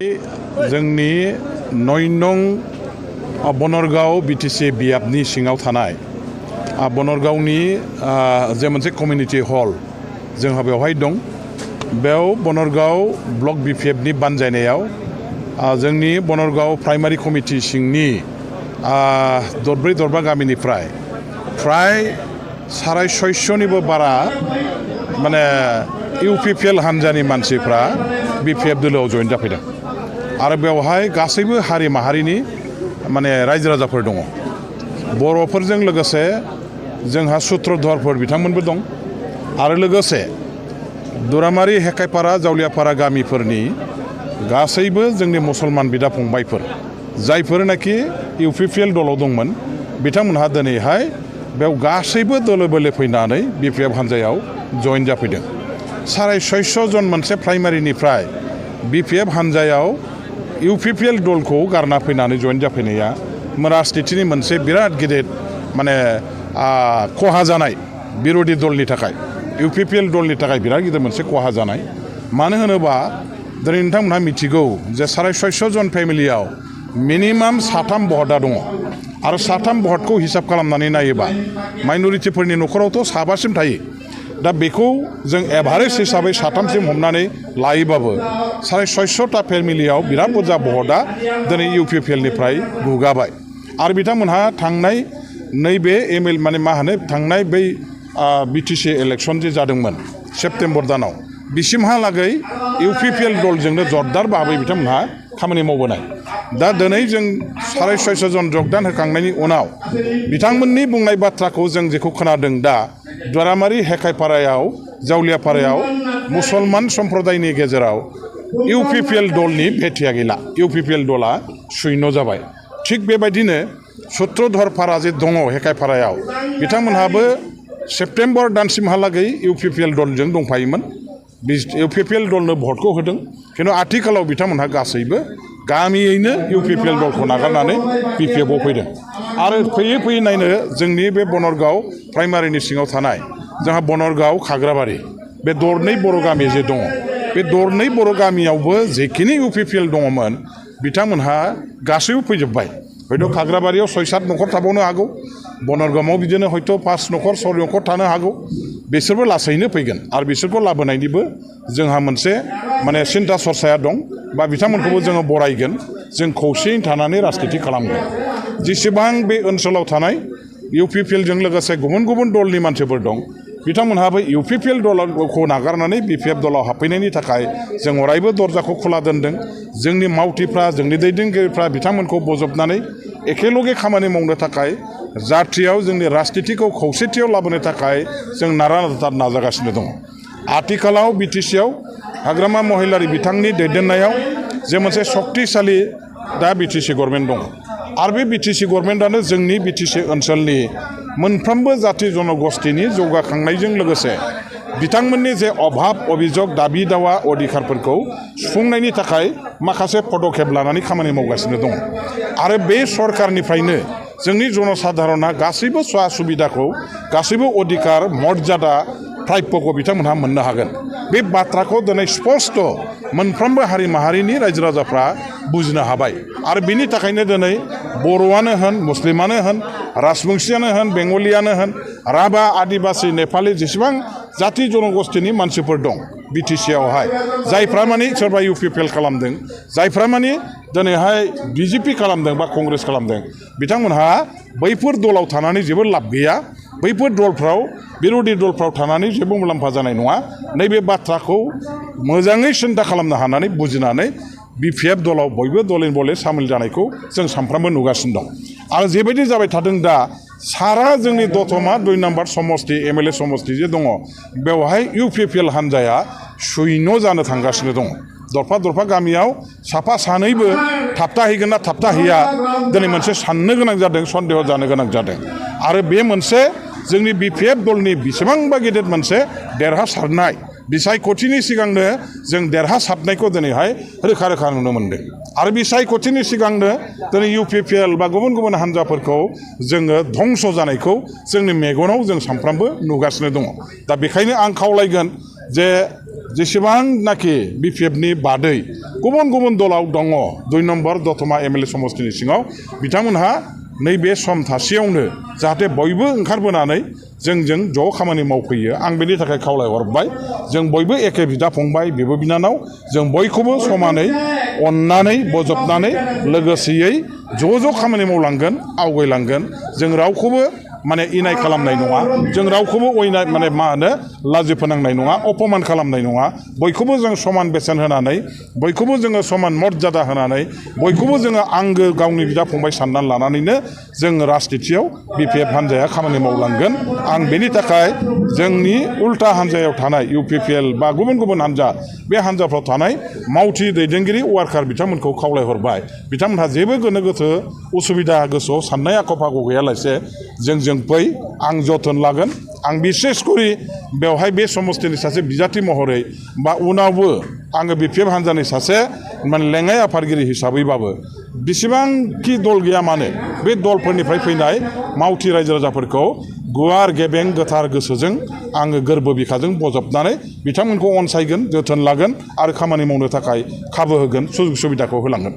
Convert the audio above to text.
जोंनि 9 नं बनरगाव बिटिसि बियाबनि सिङाव थानाय बनरगावनि जे मोनसे कमिउनिटि हल जोंहा बेवहाय दं। बेयाव बनरगाव ब्लक बिपिएफनि बानजायनायाव जोंनि बनरगाव प्राइमारि कमिटि सिंनि दरब्रै दरबा गामिनिफ्राय फ्राय 650निबो बारा माने इउपिपिएल हानजानि मानसिफ्रा बिपिएफ दोलोआव जइन जाफैदों आरो बेवहाय गासैबो हारि माहारिनि माने रायजो राजाफोर दङ। बर'फोरजों लोगोसे जोंहा सुत्रधरफोर बिथांमोनबो दं आरो लोगोसे दुरामारि हेकाइपारा जावलियापारा गामिफोरनि गासैबो जोंनि मुसलमान बिदा फंबायफोर जायफोरनाखि इउपिपिएल दलाव दंमोन बिथांमोनहा दिनैहाय बेयाव गासैबो दोलो बोलो फैनानै बिपिएफ हानजायाव जइन जाफैदों। 650 जन मोनसे प्राइमारिनिफ्राय बिपिएफ हानजायाव इउपिपिएल दलखौ गारना फैनानै जइन जाफैनाया राजनितिनि मोनसे बिराद गिदिर माने खहा जानाय बिरोधी दलनि थाखाय इउपिपिएल दलनि थाखाय बिराद गिदिर मोनसे खहा जानाय। मानो होनोबा दिनै नोंथांमोनहा मिथिगौ जे 650 जन फेमिलियाव मिनिमाम 3 भटआ दङ आरो 3 भटखौ हिसाब खालामनानै नायोबा माइनरिटिफोरनि न'खरावथ' 7सिम थायो। दा बेखौ जों एभारेज हिसाबै 3सिम हमनानै लायोबाबो 650टा फेमिलियाव बिराद बुरजा भटआ दिनै इउपिपिएलनिफ्राय गुगाबाय आरो बिथांमोनहा थांनाय नैबे माने मा होनो थांनाय बै बिटिसि इलेक्सन जे जादोंमोन सेप्तेम्बर दानाव बिसिमहालागै इउपिपिएल दलजोंनो जरदार भाबै बिथांमोनहा खामानि मावबोनाय। दा दिनै जों 650 जन जगदान होखांनायनि उनाव बिथांमोननि बुंनाय बाथ्राखौ जों जेखौ खोनादों दा दुरामारि हेकाइपारायाव जावलियापारायाव मुसलमान सम्प्रदायनि गेजेराव इउपिपिएल दलनि भेटिया गैला। इउपिपिएल दला शून्य जाबाय। थिग बेबायदिनो सुत्रधरपारा जे दङ हेकाइपारायाव बिथांमोनहाबो सेप्तेम्बर दानसिमहालागै इउपिपिएल दलजों दंफायोमोन। इउपिपिएल दलनो भटखौ होदों खिन्थु आथिखालाव बिथांमोनहा गासैबो गामियैनो इउपिपिएल दलखौ नागारनानै बिपिएफआव फैदों आरो फैयै फैयै नायनो जोंनि बे बनरगाव प्राइमारिनि सिङाव थानाय जोंहा बनरगाव खाग्राबारि बे दरनै बर' गामि जे दङ बे दरनै बर' गामियावबो जेखिनि इउपिपिएल दङमोन बिथांमोनहा गासैबो फैजोब्बाय। हयथ' खाग्राबारियाव 6-7 न'खर थाबावनो हागौ, बनरगावआव बिदिनो हयथ' 5 न'खर 6 न'खर थानो हागौ। बिसोरबो लासैनो फैगोन आरो बिसोरखौ लाबोनायनिबो जोंहा मोनसे माने सिन्था सरसाया दं बा बिथांमोनखौबो जोङो बरायगोन। जों खौसेयै थानानै राजनिति खालामगोन। जेसेबां बे ओनसोलाव थानाय इउपिपिएलजों लोगोसे गुबुन गुबुन दलनि मानसिफोर दं बिथांमोनहाबो इउपिपिएल दलखौ नागारनानै बिपिएफ दलाव हाबफैनायनि थाखाय जों अरायबो दरजाखौ खुला दोनदों। जोंनि मावथिफ्रा जोंनि दैदेनगिरिफ्रा बिथांमोनखौ बजबनानै एखेलगे खामानि मावनो थाखाय जाथियाव जोंनि राजनितिखौ खौसेथियाव लाबोनो थाखाय जों नारा-नाथा नाजागासिनो दङ। आथिखालाव बिटिसिआव हाग्रामा महिलारि बिथांनि दैदेननायाव जे मोनसे शक्तिशाली दा बिटिसि गभर्नमेन्ट दङ आरो बे बिटिसि गभर्नमेन्टआनो जोंनि बिटिसि ओनसोलनि मोनफ्रोमबो जाति जनगोष्ठीनि जौगाखांनायजों लोगोसे बिथांमोननि जे अभाब अभियोग दाबि दावा अधिकारफोरखौ सुफुंनायनि थाखाय माखासे पदक्षेप लानानै खामानि मावगासिनो दङ आरो बे सरकारनिफ्रायनो जोंनि जनसाधारणा गासैबो सुबिदाखौ गासैबो अधिकार मर्यादा प्राप्यखौ बिथांमोनहा मोननो हागोन। बे बाथ्राखौ दिनै स्पष्ट मोनफ्रोमबो हारि माहारिनि रायजो राजाफ्रा बुजिनो हाबाय आरो बिनि थाखायनो दिनै बर'आनो होन मुस्लिमानो होन राजबंशियानो होन बेंगलियानो होन राभा आदिबासि नेपालि जेसेबां जाति जनगोष्ठीनि मानसिफोर दं बिटिसिआवहाय जायफ्रा माने सोरबा इउपिपिएल खालामदों जायफ्रा माने दिनैहाय बिजेपि खालामदों बा कंग्रेस खालामदों बिथांमोनहा बैफोर दलाव थानानै जेबो लाब गैया। बैफोर दलफ्राव बिरोधी दलफ्राव थानानै जेबो मुलाम्फा जानाय नङा। नैबे बाथ्राखौ मोजाङै सिन्था खालामनो हानानै बुजिनानै बिपिएफ दलाव बयबो दलै बले सामिल जानायखौ जों सानफ्रामबो नुगासिनो दं आरो जेबायदि जाबाय थादों दा सारा जोंनि दतमा 2 नम्बर समस्ति एमएलए समस्ति जे दङ बेवहाय इउपिपिएल हानजाया शून्य जानो थांगासिनो दङ। दरफा दरफा गामियाव साफा सानैबो थाबथाहैगोन ना थाबथाहैया दिनै मोनसे साननो गोनां जादों, सन्देह जानो गोनां जादों आरो बे मोनसे जोंनि बिपिएफ दलनि बेसेबांबा गिदिर मोनसे देरहासारनाय बिसायख'थिनि सिगांनो जों देरहासारनायखौ दिनैहाय रोखा रोखा नुनो मोनदों आरो बिसायख'थिनि सिगांनो दिनै इउपिपिएल बा गुबुन गुबुन हानजाफोरखौ जोङो धंस जानायखौ जोंनि मेगनाव जों सानफ्रामबो नुगासिनो दङ। दा बेखायनो आं खावलायगोन जे जेसेबांनाखि बिपिएफनि बादै गुबुन गुबुन दलाव दङ 2 नम्बर दतमा एमएलए समष्टिनि सिङाव बिथांमोनहा नैबे सम थासेयावनो जाहाथे बयबो ओंखारबोनानै जोंजों ज' खामानि मावफैयो आं बेनि थाखाय खावलायहरबाय जों बयबो एखे बिदा फंबाय बिब' बिनानाव जों बयखौबो समानै अननानै बजबनानै लोगोसेयै ज' खामानि मावलांगोन आवगायलांगोन जों रावखौबो माने इनाय खालामनाय नङा जों रावखौबो अयनाय माने मा होनो लाजि फोनांनाय नङा अपमान खालामनाय नङा बयखौबो जों समान बेसेन होनानै बयखौबो जोङो समान मर्यादा होनानै बयखौबो जोङो आंगो गावनि बिदा फंबाय साननानै लानानैनो जों राजनितियाव बिपिएफ हान्जाया खामानि मावलांगोन आं बेनि थाखाय जोंनि उल्था हान्जायाव थानाय इउपिपिएल बा गुबुन गुबुन हान्जा बे हान्जाफ्राव थानाय मावथि दैदेनगिरि वार्कार बिथांमोनखौ खावलायहरबाय बिथांमोनहा जेबो गोनो गोथो उसुबिदा गोसोआव साननाय आख' फाख' गैयालासे जों फै आं जोथोन लागोन आं बिसेस करि बेवहाय बे समष्टिनि सासे बिजाथि महरै बा उनावबो आङो बिपिएफ हान्जानि सासे माने लेङाइ आफादगिरि हिसाबैबाबो बेसेबांखि दल गैया मानो बे दलफोरनिफ्राय फैनाय मावथि रायजो राजाफोरखौ गुवार गेबें गोथार गोसोजों आङो गोरबो बिखाजों बजबनानै बिथांमोनखौ अनसायगोन जोथोन लागोन आरो खामानि मावनो थाखाय खाबु होगोन सुजुग सुबिदाखौ होलांगोन